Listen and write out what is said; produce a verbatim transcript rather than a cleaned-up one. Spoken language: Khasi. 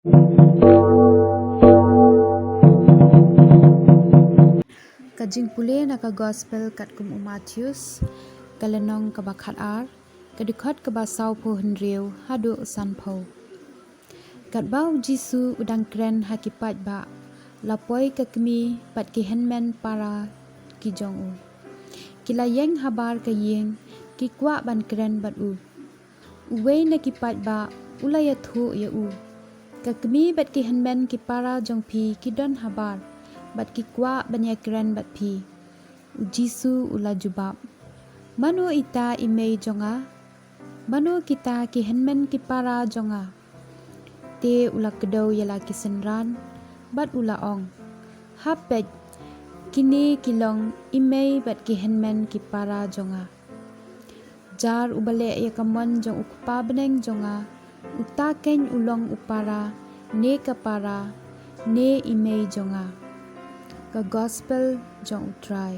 Ka jingpule na ka Gospel katkum u Mathaios, ka lynnong kaba khatar, ka dkhot kaba sawphew hynriew haduh sanphew. Katba u Jisu u dang kren ha ki paidbah, la poi ka kmie bad ki hynmen para ki jong u. Ki la ïeng habar ka ïing, ki kwah ban kren bad u. Uwei na ki paidbah u la ïathuh ïa u. Ka kmie bad ki hynmen ki para jong phi ki don habar, bad ki kwah ban ïakren bad phi. U Jisu u la jubab, "Mano ita i mei jong nga? Mano kita ki hynmen ki para jong nga?" Te u la kdew ïa la ki synran, bad u la ong, "Hap peit, kine ki long i mei bad ki hynmen ki para jong nga. Jar uba leh ïa ka mon jong u Kpa bneng jong nga, uta keiñ u long u para, ne ka para, ne i mei jong nga." Ka Gospel jong u Trai.